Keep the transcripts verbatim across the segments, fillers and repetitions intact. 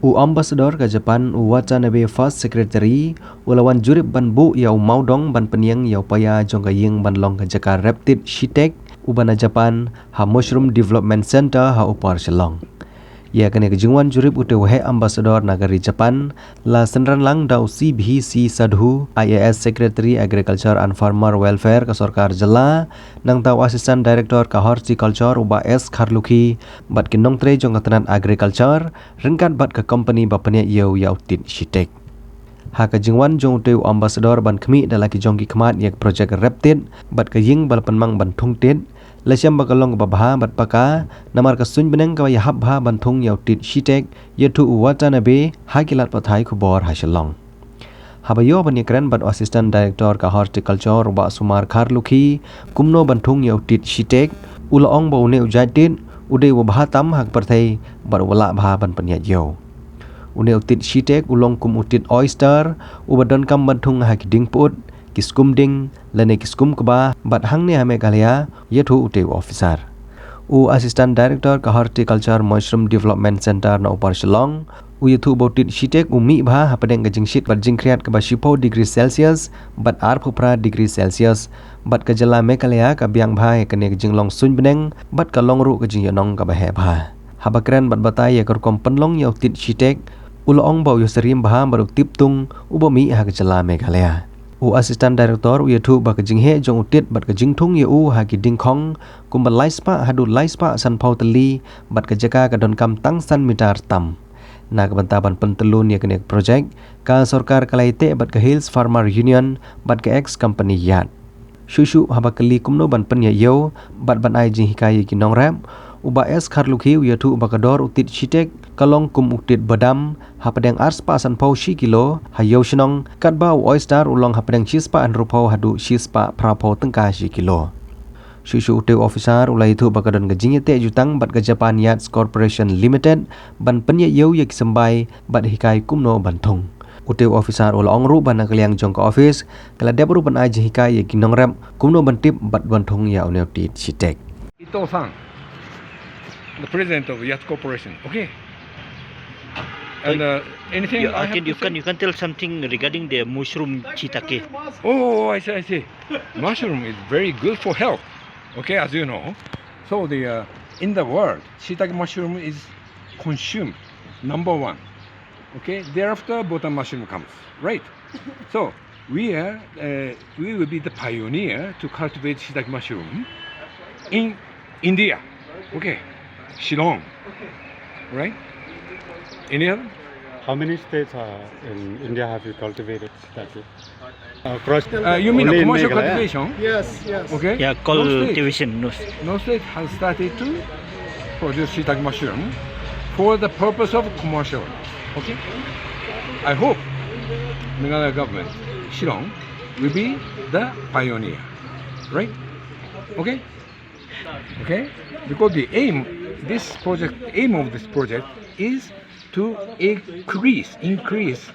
U Ambassador ka Japan, u Watanabe First Secretary, u la wan jurip ban buh ïa u mawdong ban pynïeng ïa u paia jong ka ïing ban long ka jaka rep tit shitek uba na Japan ha Mushroom Development Centre ha Upper Shillong. Ïa kane ka jingwan jurip u te u heh Ambassador na ka ri Japan la synran lang da u C B C Sadhu, I A S Secretary Agriculture and Farmer Welfare ka sorkar jylla, nangta u Assistant Director ka Horticulture u Bah S Kharlukhi, bad ki nongtrei jong ka tnat Agriculture, ryngkat bad ka company ba pynïaid ïew ïa u tit shitek. Ha ka jingwan jong u te u Ambassador ban khmih da la ki jong ki khmat ïa ka project rep tit bad ka ïing ba la pynmang ban thung tit, la shem ba ka long kaba bha bad paka, namar ka suiñ bneng kaba ïahap bha ban thung ïa u tit shitek, ïathuh u Watanabe ha ki lad pathai khubor ha Shillong. Haba ïoh ban ïakren bad u Assistant Director ka Horticulture u Bah Sumar Kharlukhi kumno ban thung ïa u tit shitek, u la ong ba une u jait tit u dei uba bha tam ha ka pyrthei bad uba lah bha ban pynïaid ïew. Une u tit shitek u long kum u tit oyster uba donkam ban thung ha ki dieng pyut, ki skum dieng lane ki skum kba, bad hangne ha Meghalaya, ïathuh u te u officer. U Assistant Director ka Horticulture Mushroom Development Centre na Upper Shillong u ïathuh ba u tit shitek u mih bha hapdeng ka jingshit bad jingkhriat kaba shiphew degree Celsius bad arphew phra degree Celsius, bad ka jylla Meghalaya ka biang bha ïa kane ka jinglong suiñ bneng bad ka long ruh ka jingïanong kaba heh bha. Haba kren bad batai ïa ka rukom pynlong ïa u tit shitek, u la ong ba u ïohsyriem bha bad u tiptung uba mih ha ka jylla Meghalaya. U Assistant Director u ïathuh ba ka jingheh jong u tit bad ka jingthung ïa u ha ki diengkhong kumba lai spah haduh lai spah sanphew tylli, bad ka jaka ka donkam tang san meter tam. Na ka bynta ban pyntyllun ïa kane ka project, ka sorkar ka la ïateh bad ka Hills Farmer Union bad ka X Company Yard. Shuh shuh haba kylli kumno ban pynïaid ïew bad ban ai jinghikai ïa ki nongrep, u Bah S Kharlukhi u ïathuh ba ka dor u tit shitek ka long kum u tit badam, hapdeng ar spah sanphew shi kilo ha ïew shnong, katba u oyster u long hapdeng shi spah hynriewphew haduh shi spah phraphew tyngka shi kilo. Shuh shuh u te u officer u la ïathuh ba ka don ka jingïateh jutang bad ka Japan Yards Corporation Limited ban pynïaid ïew ïa ki symbai bad hikai kumno ban thung. U te u officer u la ong ruh ba na ka liang jong ka office ka la dep ruh ban ai jinghikai ïa ki nongrep kumno ban tip bad ban thung ïa une u tit shitek. Ito-san, the president of Yat Corporation. Okay. And uh, anything you, I have can, to you say? Can, you can tell something regarding the mushroom shiitake. Oh, I see, I see. Mushroom is very good for health. Okay, as you know. So the uh, in the world, shiitake mushroom is consumed number one. Okay, thereafter button mushroom comes, right? So we are uh, we will be the pioneer to cultivate shiitake mushroom in India. Okay, Shillong, right? Any other? How many states uh, in India have you cultivated shiitake? Uh, cross Uh, you mean a only in commercial Meghalaya? Cultivation? Yes, yes. Okay. Yeah, no state, cultivation. No. No state has started to produce shiitake mushroom for the purpose of commercial. Okay. I hope Meghalaya government, Shillong, will be the pioneer, right? Okay. Okay. Because the aim, this project, aim of this project is to increase, increase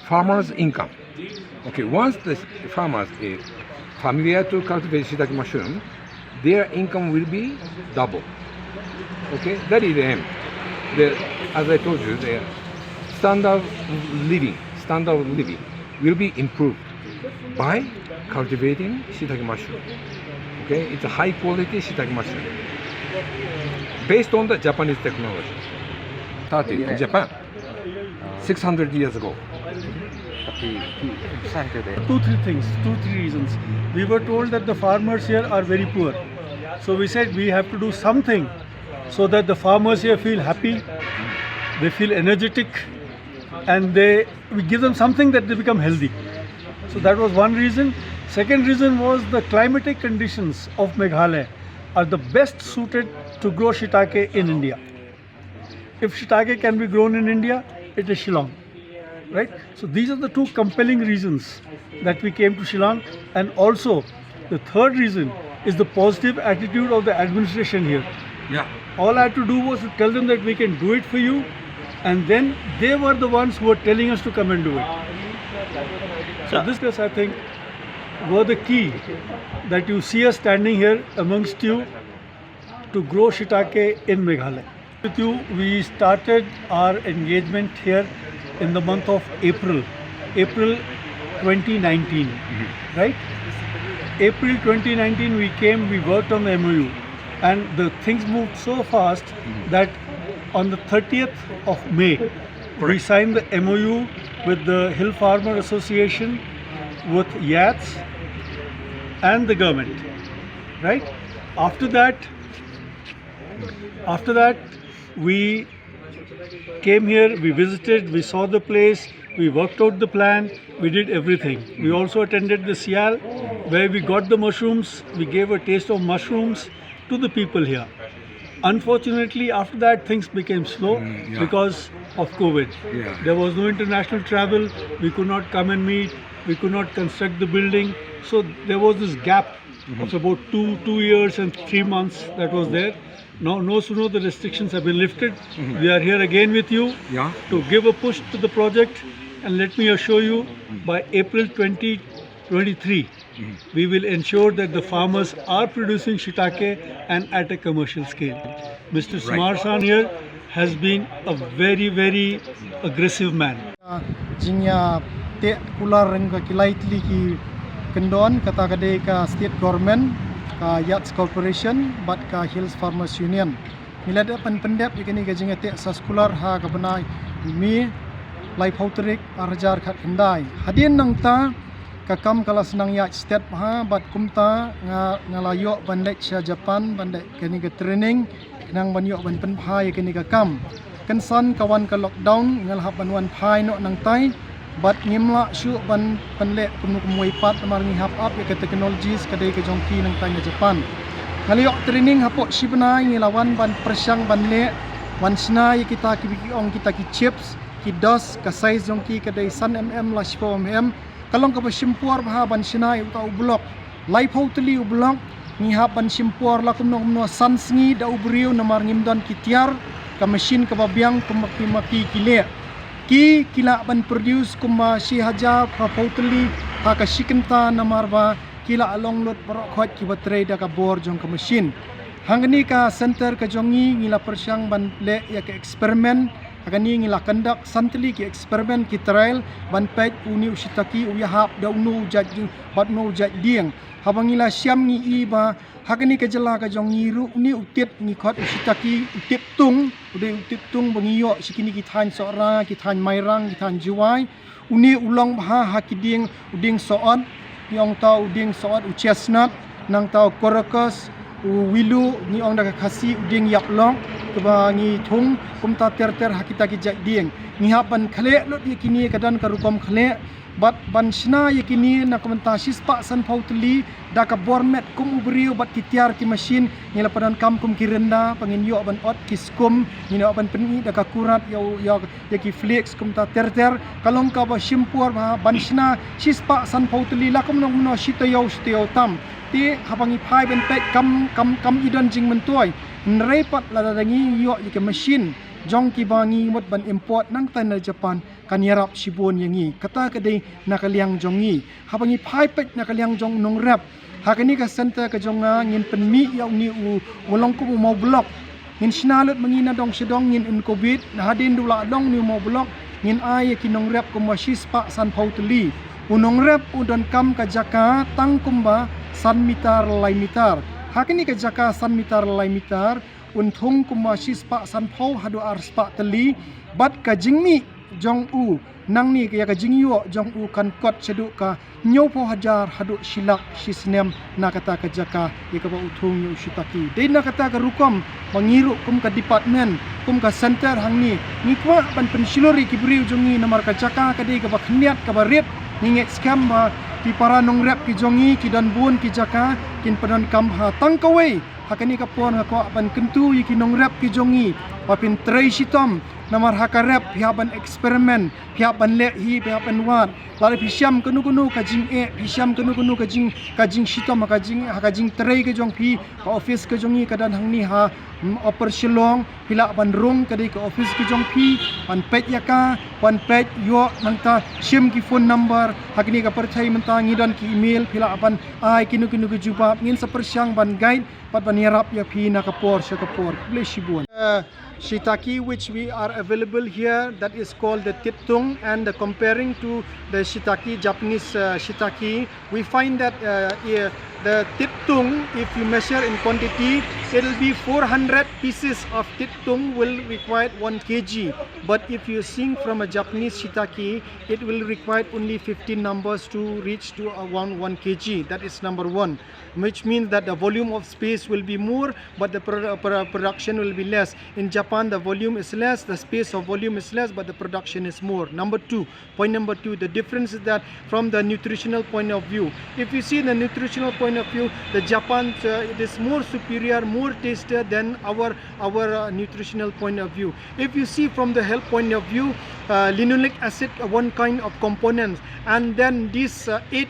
farmers' income. Okay, once the farmers is familiar to cultivate shiitake mushroom, their income will be double. Okay, that is the aim. The, as I told you, the standard of living, standard of living will be improved by cultivating shiitake mushroom. Okay, it's a high quality shiitake mushroom based on the Japanese technology. Started in Japan six hundred years ago. Two, three things, two, three reasons. We were told that the farmers here are very poor. So we said we have to do something so that the farmers here feel happy, they feel energetic, and they, we give them something that they become healthy. So that was one reason. Second reason was the climatic conditions of Meghalaya are the best suited to grow shiitake in India. If shiitake can be grown in India, it is Shillong, right? So these are the two compelling reasons that we came to Shillong, and also the third reason is the positive attitude of the administration here. Yeah. All I had to do was to tell them that we can do it for you, and then they were the ones who were telling us to come and do it. So this, I think, were the key that you see us standing here amongst you to grow shiitake in Meghalaya. With you, we started our engagement here in the month of April, April twenty nineteen, right? April twenty nineteen, we came, we worked on the M O U, and the things moved so fast that on the thirtieth of May, we signed the M O U with the Hill Farmer Association, with YATS, and the government, right? After that, after that, we came here, we visited, we saw the place, we worked out the plan, we did everything. We also attended the Sial, where we got the mushrooms, we gave a taste of mushrooms to the people here. Unfortunately, after that, things became slow Mm, yeah. because of COVID. Yeah. There was no international travel, we could not come and meet, we could not construct the building. So there was this gap of about two, two years and three months that was there. Now, no sooner the restrictions have been lifted, we are here again with you Yeah. to give a push to the project. And let me assure you, by April twenty twenty-three, we will ensure that the farmers are producing shiitake and at a commercial scale. Mister Smar San here has been a very, very aggressive man. Jingïateh kular jong ka ki lai tylli ki kyndon, kata ka dei ka State Government, ka YATS Corporation bad ka Hills Farmers Union. Ngi la dep ban pyndep ïa kane ka jingïateh sa sekular ha ka bnai May, laiphew tarik, ar hajar khatkhyndai. Hadien nangta ka kam ka la sdang ïaid stet bha bad kumta nga, nga la ïoh ban leit sha Japan ban leit kane ka training, khnang ban ïoh ban pynphai ïa kane ka kam. Kynsan ka wan ka lockdown, nga la hap ban wan phai noh nangtai bad ngim lah shuh ban, ban leh kumno kumwei pat namar ngi hap ap ïa ka technologies ka dei ka jong ki nangtai na Japan. Nga la ïoh training hapoh shi bnai, ngi la wan ban pyrshang ban leh, ban shna ïa kita kiba ki ong kita ki chips, ki dust, ka size jong ki ka dei san mm la shiphew mm. Ka long kaba shim por bha ban shna ïa uta u block. Laiphew tylli u block, ngi hap ban shim por la kumno kumno san sngi da u briew namar ngim don ki tiar, ka machine kaba biang kumba ki, ma ki ki leh. Ki, ki lah ban produce kumba shi hajar phew tylli ha ka shi kynta namar ba ki la long lut baroh khoit kiba trei da ka bor jong ka machine. Hangne ka center ka jong ngi, ngi la pyrshang ban leh ïa ka experiment. Hangne ngi la conduct san tylli ki experiment, ki trial, ban peit une u shiitake u ïahap da uno u jait dieng bad uno u jait dieng. Haba ngi la shem ngi i ba ha kane ka jylla ka jong ngi ruh une u tit ngi khot u shiitake u tit tung, u dei u tit tung ba ngi ïoh sha kine ki thaiñ Sohra, ki thaiñ Mairang, ki thaiñ Jowai. Une u long bha ha ki dieng, u dieng sohot, ngi ong ta u dieng sohot, u chestnut, nangta u quercus, u willow, ngi ong da ka Khasi u dieng ïap lok, kaba ngi thung kumta ter ter ha kita ki jait dieng. Ngi hap ban khleh lut ïa kine, ka don ka rukom khleh bad ban shna ïa kine na ka bynta shispah sanphew tylli da ka bor met kum u briew bad ki tiar ki machine. Ngi la pyndonkam kum ki rynda ba ngin ïoh ban ot ki skum, ngin ïoh ban pyni da ka kurat ïa u, ïa ïa ki flakes kumta ter ter. Ka long kaba shim por bha ban shna shispah sanphew tylli la kumno kumno shi taïew shi taïew tam. Te haba ngi phai ban peit kam, kam, kam i don jingmyntoi. Hynrei pat lada ngi ïoh ïa ka machine jong kiba ngi mut ban import nangta na Japan, kan ïarap shibun ïa ngi. Kata ka dei na ka liang jong ngi. Haba ngi phai peit na ka liang jong nongrep, ha kane ka center ka jong nga ngin pynmih ïa une u, u long kum u maw block. Ngin shna lut ma ngi na dong sha dong, ngin incubate, na hadien da u la long une u maw block, ngin ai ïa ki nongrep kumba shispah sanphew tylli. U nongrep u donkam ka jaka tang kumba san mitar lai mitar. Ha kane ka jaka san mitar lai mitar, un thung kumba shispah sanphew haduh arspah tylli, bad ka jingmih jong u nangne, ïa ka jingïoh jong u kan kot shaduh ka hynñiewphew hajar haduh shi lak shi snem na kata ka jaka ïa kaba u thung ïa u shiitake. Dei na kata ka rukom ba ngi ruh kum ka department, kum ka center hangne, ngi kwah ban pynshlur ïa ki briew jong ngi namar ka jaka ka dei kaba khyndiat kaba rit. Ngi ngeit skhem ba ki para nongrep ki jong ngi ki don bun ki jaka kin pyndonkam bha. Tang kawei, ha kane ka por nga kwah ban kyntu ïa ki nongrep ki jong ngi ba phin trei shitom, namar ha ka rep phi hap ban experiment, phi hap ban leh hi, phi hap ban wad. Lada phi shem kano kano ka jingeh, phi shem kano kano ka jing, ka jingshitom ha ka jing, ha ka jingtrei ka jong phi. Ka office ka jong ngi ka don hangne ha, mm, Upper Shillong. Phi lah ban rung, ka dei ka office ka jong phi, ban peit ïa ka, ban peit ïoh, nangta shim ki phone number. Ha kane ka pyrthei mynta ngi don ki email, phi lah ban ai kino kino ki jubab. Ngin sa pyrshang ban guide, Ban ïarap ïa phi na ka por sha ka por. Khublei shibun. Uh, shiitake which we are available here, that is called the tittung, and the comparing to the shiitake, Japanese uh, shiitake, we find that uh, yeah, the tittung, if you measure in quantity, it will be four hundred pieces of tittung will require one kilogram. But if you're seeing from a Japanese shiitake, it will require only fifteen numbers to reach to a one one kilogram. That is number one, which means that the volume of space will be more, but the pro- pro- production will be less. In Japan, the volume is less, the space of volume is less, but the production is more. Number two, point number two, the difference is that from the nutritional point of view, if you see the nutritional point of view, the Japan uh, it is more superior, more tastier than our our uh, nutritional point of view. If you see from the health point of view, uh, linoleic acid, uh, one kind of components, and then these uh, eight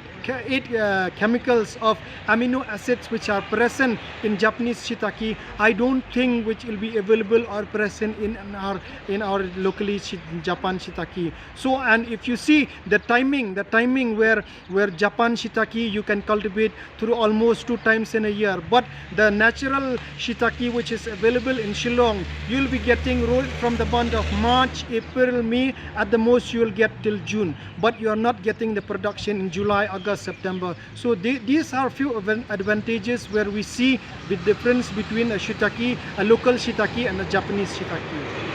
eight uh, chemicals of amino acids which are present in Japanese shiitake, I don't think which will be available or present in our in our locally shi- Japan shiitake. So, and if you see the timing, the timing where where Japan shiitake you can cultivate through almost two times in a year, but the natural shiitake which is available in Shillong, you'll be getting rolled from the month of March, April, May. At the most, you'll get till June, but you are not getting the production in July, August, September. So the, these are few advan- advantages where we see the difference between a shiitake, a local shiitake, and a Japanese shiitake.